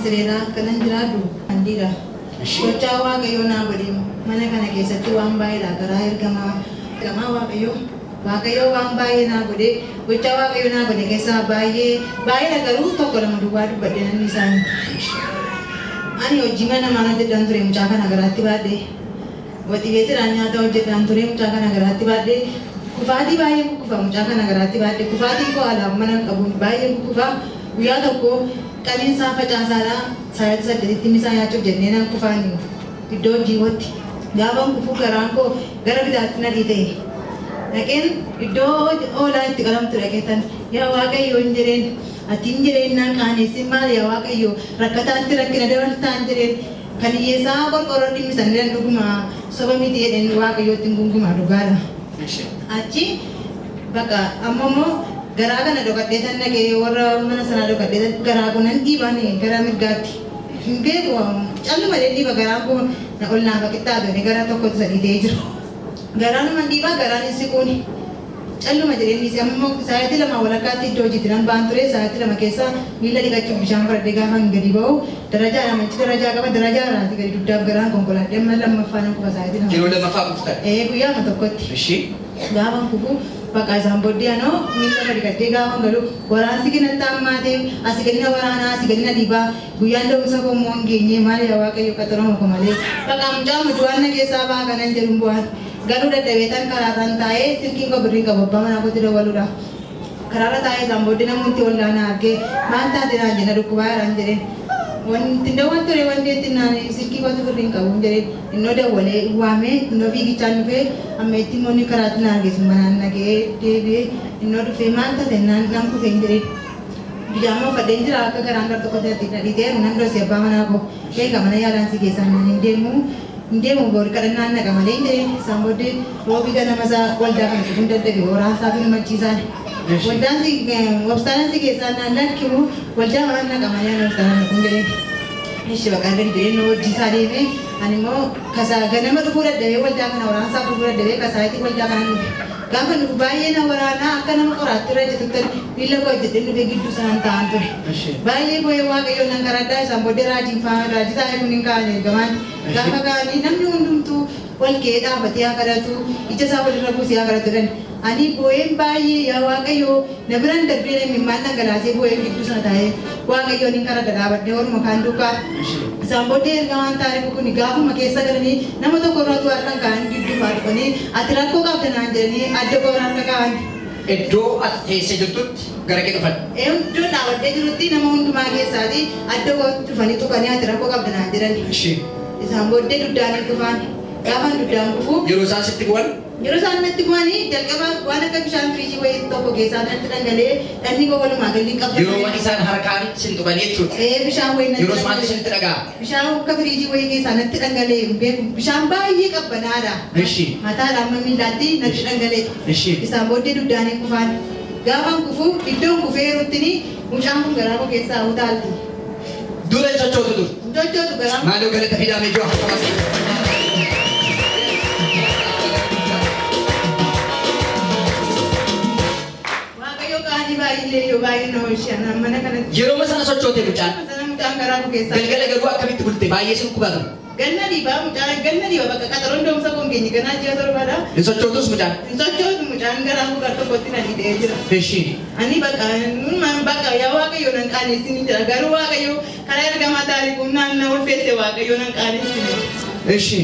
Sireeraa kanan jiraadhu handiidha. Gochaa Waaqayyoo naa godhe mana kana keessatti waan baay'eedha karaa ergamaa ergamaa Waaqayyoo Waaqayyoo waan baay'ee naa godhe gochaa Waaqayyoo naa godhe keessaa baay'ee baay'eedha garuu tokko lama duwwaa dubbadhe namni isaanii. Ani hojii mana namaan hojjedhaan ture mucaa kana garaatti baadhe. Waxii beetiidhaan nyaata hojjedhaan ture mucaa kana garaatti baadhe. Kufaatii baay'ee kukkufa mucaa kana garaatti baadhe. Kufaatiin koo alaaf mana hin qabu baay'ee kukkufa. Guyyaa tokko qaniinsaa facaasaadha sa'aatii 8tti misaa nyaachuuf jennee nan kufaani iddoo hojii kootti. Gaafan kufu garaan koo gara bitaatti na dhiita'e. Dhaqeen iddoo hoolaan itti qalamtu dhaqeetan yaa Waaqayyo hin jedheen ati hin jedheen nan qaaneessin maal yaa Waaqayyo rakkataatti rakkina dabaltaa hin jedheen kan hiyyeessaa qorqorroo dhimmisan jedhan dhuguma soba miti jedheen Waaqayyootti hin gunguma dhugaadha. Achi bakka amma immoo garaa kana dhokadhee tan dhaqee warra mana sanaa dhokadhee tan garaa koo nan dhiibaan gara mirgaatti hin beeku calluma jedheen dhiiba garaan koo na ol naafa qixxaatu jedhee gara tokkotti sadii ta'ee jira. Garaanuman dhiibaa garaan hin siquuni. Calluma jedheen dhiise. Amma immoo sa'aatii 2 walakkaatti iddoo hojiitti nan ba'an ture. Sa'aatii 2 keessa miilla dhiqachuuf bishaan fudhadhee gaafan gadi ba'u darajaadha manichi darajaa qaba. Darajaa irraatii gadi dugdaaf garaan konkolaadhe amma lammaffaa nan kufa sa'aatii 2 Yeroo keessa. lammaffaa kuftan? Ee guyyaama tokkotti. Ishi. Gaafan kufu bakka isaan booddee anoo miilla gadi dhiqadhee gaafan galu waraansi kee natti hammaate asii gadi na waraanaa asii gadi na dhiibaa Guyyaan da'umsa koo immoo hin geenye maal yaa Waaqayyo qaxaroma koo malee baqaa mucaama du'aan na keessaa baha kanan jedhun bu'aan galuu dadhabeetan karaarran taa'ee silkiin koo birriin qabu abbaa manaa kootti dawwaluudhaaf karaarra taa'ee isaan booddee namumti ollaa na argee maal taate naan jedhe na dhukkubaa jiraan jedheen wanti dawwal ture wanti itti naan silkii kootti birriin qabu jedheen innoo dawwalee waamee innoo fiigichaan dhufee amma itti immoo inni karaatti na arge sun manaan na ga'ee deebi'ee innoo dhufee maal taate naan nan kufeen jedheen Bijaama uffadheen jira akka garaan gar tokkotti natti na dhiiteeru nan dhoose abbaa manaa koo eega mana yaalaan si geessaan naan hin deemu hin deemu boori kadhannaan naqa malee hin jedheen isaan booddee roobii ganama isaa waldaa kana dhufuun dadhabe waraansaa fi machiisaan waldaan si hospitaalaan si geessaan naan lakkimu waldaa manaan naqa malee ani hospitaalaan dhaquun jedheen ishi bakka gadi jedheen hojii isaa deemee ani immoo kasaa ganama dhufuu dadhabee waldaa kana waraansaa dhufuu dadhabee kasaayitii waldaa kana dhufe. Gaafa dhufu baay'ee na waraana akka nama qoraattii irra ejjetuttan miilla koo ejjedheen dhufee gidduu sanaan taa'an ture. Baay'ee boo'ee Waaqayyoon nan kadhadha isaan booddee raajiin faa raajii taa'ee kun hin ka'an ergamaan. Gaafa ka'anii namni hundumtuu ol ka'ee dhaabatee haa kadhatu ija isaa walirra buusee haa kadhatu jedhan. Ani boo'een baay'ee yaa Waaqayyoo na biran darbee imimmaan dhangalaasee boo'een gidduu sana taa'ee Waaqayyoon hin kadhadha dhaabadhee warruma kaan duukaa. Isaan booddee ergamaan Taarikuu kun gaafuma keessa galanii nama tokko irra utuu harka hin kaa'in gidduumaa dhufanii ati rakkoo qabda naan jedhanii adda koo irra harka kaa'an. Iddoo ati teessee jirtutti gara kee dhufan. Ee iddoon dhaabadhee jirutti nama hundumaa keessaatii adda koo dhufanii tuqanii ati rakkoo qabda naan jedhan. Isaan booddee duddaan hin kufaan. Gaafan duddaan kufu. Yeroo isaan sitti bu'an. Yeroo isaan natti bu'anii jalqaba waan akka bishaan firiijii wayii tokko keessaa natti dhangala'ee dhagni koo walumaa galli qabbana'e. Yeroo isaan harkaan sin tuqanii jechuudha. Ee bishaan wayii natti Yeroo maaltu dhangala'e. isinitti dhaga'ama? Bishaan akka firiijii wayii keessaa natti dhangala'e hin beeku. Bishaan baay'ee qabbanaadha. Ishi. Mataadha hamma miillaatti natti dhangala'e. Ishi. Isaan booddee dugdaan hin kufaan. Gaafan kufu iddoon kufee jiruttini mucaan kun garaa koo keessaa utaalti. Dura hin sochootu ture. Hin sochootu garaan. Maaloo galata fidaa mee ijoo harka qabadhu. Waaqayyo qaanii baay'illee yoo baay'ee na oolche anaan mana kanatti. Yeroo sana sochoote mucaan. Sana mucaan garaa koo keessaa. Galgala garuu akkamitti bulte baay'ee si dhukkubaa ture. Ganna dhiibaa mucaan ganna dhiiba bakka qaxaroon da'umsa koo hin geenye ganaa ji'a torbadha. Hin sochootus mucaan. Hin sochootu mucaan garaa koo gar tokkotti na dhiitee jira. Ishi. Ani bakka numaan bakka yaa Waaqayyo nan qaanessin hin jedha garuu Waaqayyo karaa ergamaa taarikuun naan na ulfeesse Waaqayyo nan qaanessine. Ishi.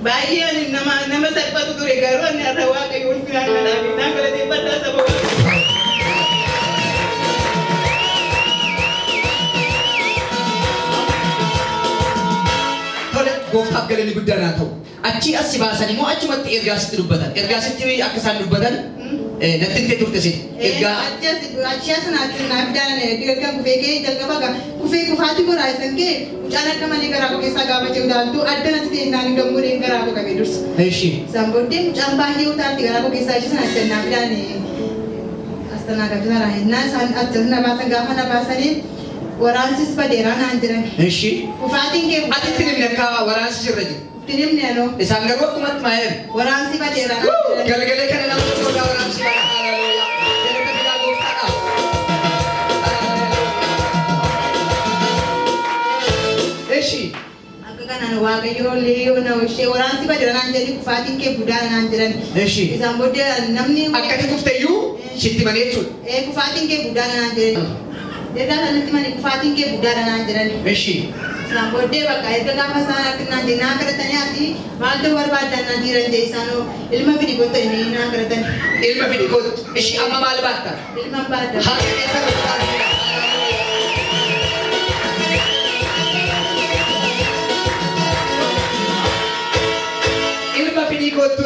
Baay'ee ani nama nama salphatu ture garuu ani har'a Waaqayyo ulfinaan na dhaabe naan galateeffadhaa saba Waaqayyo. Tole gooftaaf galanni guddaan haa ta'u. Achii as si baasan immoo achumatti ergaa sitti dubbatan. Ergaa sitti akka isaan dubbatan natti himtee turte sin. Ergaa Achi as naatti naaf daalan erga kufee ka'ee jalqaba gaa kufee kufaatii koraa isan ka'e mucaan akka malee garaa koo keessaa gaafa ce'u utaaltu adda natti ta'e naan gammadeen garaa koo qabee dursa. Eshi. Isaan booddee mucaan baay'ee utaalti garaa koo keessaa ishee sana achi naaf daalan astanaagajaa innaa isaan achi na baasan gaafa na baasanii waraansis badeeraa naan jedhan. Eshi. Kufaatiin kee Ati itti himne akka waraansi sirra jiru. Itti himne anoo. Isaan garuu akkumatti maa jedhan. Waraansi badeeraa naan jedhan. Galgala kana nama tokko irraa waraansi bara. Haleluuyaa. Galata fidaa gooftaadhaaf. Eshi. Akka kanaan Waaqayyoo leeyoo na ishee waraansi badira naan jedhi, kufaatiin kee guddaadha naan jedhan. Eshi. Isaan booddee namni Akka ati kufteyyuu sitti malee jechuudha. Ee, kufaatiin kee guddaadha naan jedhan. Ergaa sanatti mani kufaatiin kee guddaadha naan jedhan. Eshi. Isaan booddee bakka erga gaafa isaan akka naan jedhan naa kadhatanii, ati maaltu barbaaddan naan jiran jedhe, isaanoo ilma fidi kottu jedhanii naa kadhatan. Ilma fidi kottu. Eshi, amma maal baatta? Ilma baadda. Harka keessa rukutaa. Ilma fidii kottu.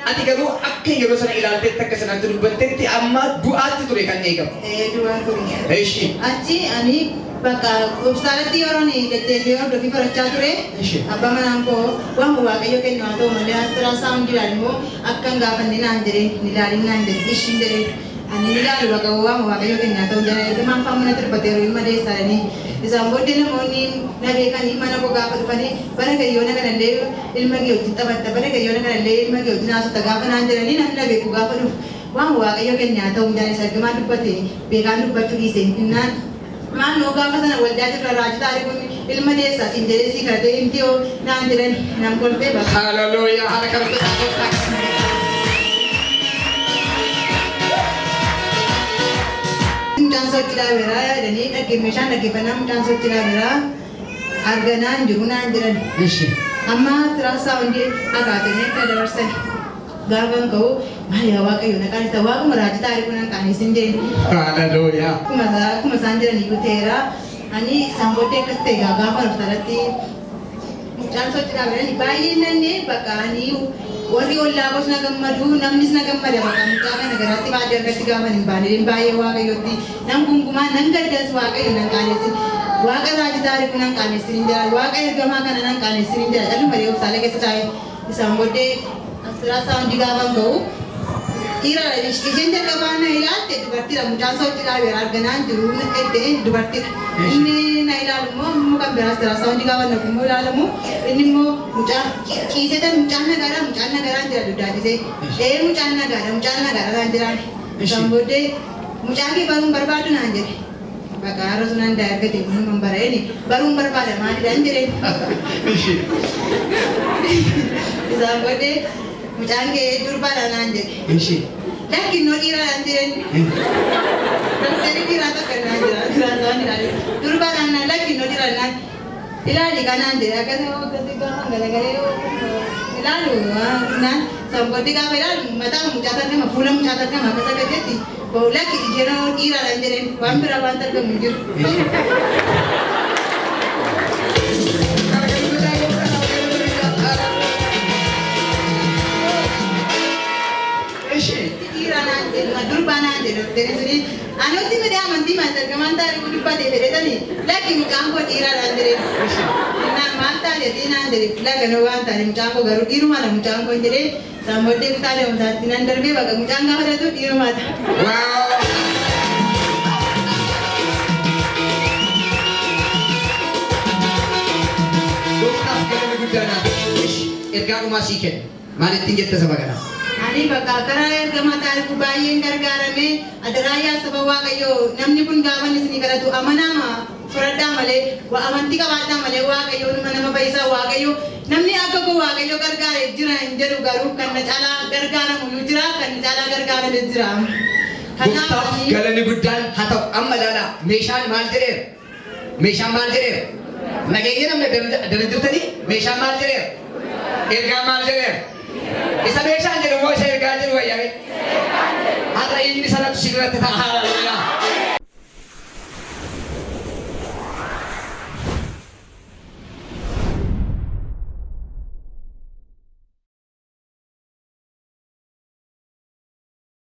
Ati garuu akka yeroo sana ilaaltetti, akka sanatti dubbattetti, amma du'aatti ture kan eegamu. Ee, du'aa ture. Eshi. Achi ani bakka hospitaalatti yeroon deddeebi'ee hordofii barachaa ture. Ishi. Abbaa manaan koo waan Waaqayyo kennu haa ta'u malee ultrasoundiidhaan immoo akka hin gaafanne naan jedhe, ni ilaalin naan jedhe. Ishiin jedhe, ani ni ilaalu, bakka waan Waaqayyo kennu haa ta'u jedhe. Ergamaan faan mana tirbateeru ilma deessaadhanii. Isaan booddee namoonni na beekanii mana koo gaafa dhufanii, bara gayyoona kanallee ilma kee wajjin taphatta, bara gayyoona kanallee ilma kee wajjin haasofta gaafa naan jedhanii, namni na beeku gaafa dhufu, waan Waaqayyo kennu haa ta'u jedhan. Isa ergamaan dubbate beekaan dubbachuu dhiise innaan, maal noo gaafa sana waldaa jirra, raajii taarikuun ilma deessaa siin jedhee sii kadhatee himti yoo naan jedhan, nan kolfee bakka. Hallelujah. Harka rukutaa gooftaa. Mucaan sochii dhaabeeraa jedhanii dhagge, meeshaan dhaggeeffannaa mucaan sochii dhaabeeraa arganaan jiru naan jedhan. Eshi. Amma ultrasoundii akaatanii akka dabarsan gaafa ka'u, maal yaa Waaqayyo na qaanisa, waaquma raajii taarikuu nan qaaneessin jedhe. Hallelujah. Akkuma isaan jiran iyyuu ta'eera. Ani isaan booddee akkas ta'e, gaafa hospitaalatti mucaan sochii dhaabeera baay'ee nanne, bakka ani warri ollaa koos na gammadu, namnis na gammada. Bakka mucaa kana garaatti baadhee harkatti gaafa hin baane baay'ee Waaqayyotti nan gungumaa, nan gaddas. Waaqayyo nan qaanessin, waaqa raajii taarikuu nan qaanessin hin jira, waaqa ergamaa kana nan qaanessin hin jira. Dhalli malee hospitaala keessa taa'e. Isaan booddee ultrasoundii gaafa ga'u dhiira. Isheen jalqabaa na ilaalte dubartiidha. Mucaan sochii dhaabeera arganaan jiru edde dubartiidha. Inni na ilaalu immoo immoo kan biraas ultrasoundii gaafa naqu immoo ilaalamu, inni immoo mucaa ciisetan, mucaan nagaadha, mucaan nagaraan jira duddaachisee. Ee, mucaan nagaadha, mucaan nagaadha naan jiraan. Isaan booddee mucaa kee baruun barbaadu naan jedhe. Bakka har'a sun handaa argate kunuun bara'een baruun barbaada maalidhaan jedheen. Eshi. Isaan booddee mucaan kee durbaadha naan jedhe. Eshi. Lakki, innoo dhiiraadhaan jedheen. Doktarri dhiiraa tokko naan jira. Ultrasound ilaali. Durbaadhaan naan, lakki, innoo dhiiraadhaan naan. Ilaali kanaan jedhe, akkasii akkasii gaafa galagalee ilaalu naan sanbooddee gaafa ilaalu mataa mucaa argama, fuula mucaa argama, akkas akka jetti. Lakki, yeroo dhiiraadhaan jedheen, waan biraa waan argamu hin jiru. Harka rukutaa gooftaa. Eshi. Dhiiraa naan jedhu, durbaa naan jedhu doktarri suni. Anutti midhaa amantii maal argamaan taariku dubbate fedhetani, lakki, mucaan koo dhiiraadhaan jedheen. Naan maal taate naan jedhe, laganoo waan taane, mucaan koo garuu dhiirumaadha mucaan koo jedhee. Isaan booddee kutaa deemsaatti nan darbee, bakka mucaan gaafa dhalatu dhiirumaadha. Wow. Gooftaaf galanni guddaan haa ta'u. Eshi. Ergaa dhumaa sii kenna. Maal ittiin jetta saba kanaa? Ani bakka karaa ergamaa taariku baay'een gargaarame. Adaraa yaa saba Waaqayyoo, namni kun gaafa inni isinii kadhatu amanaama fudhadhaa malee, waa amantii qabaadhaa malee, Waaqayyoo numa nama fayyisaa. Waaqayyoo namni akka koo Waaqayyoo gargaare jira hin jedhu, garuu kan na caalaa gargaaramu iyyuu jira, kan na caalaa gargaarame jira. Kanaaf Gooftaaf galanni guddaan haa ta'u. Amma ilaalaa, meeshaan maal jedheera? Meeshaan maal jedheera? Nageenya namni addana jirtanii, meeshaan maal jedheera? Ergaan maal jedheera? Isa meeshaan jedhu moo isa ergaan jedhu wayyaa'e? Har'a inni sanatu sirratti ta'a.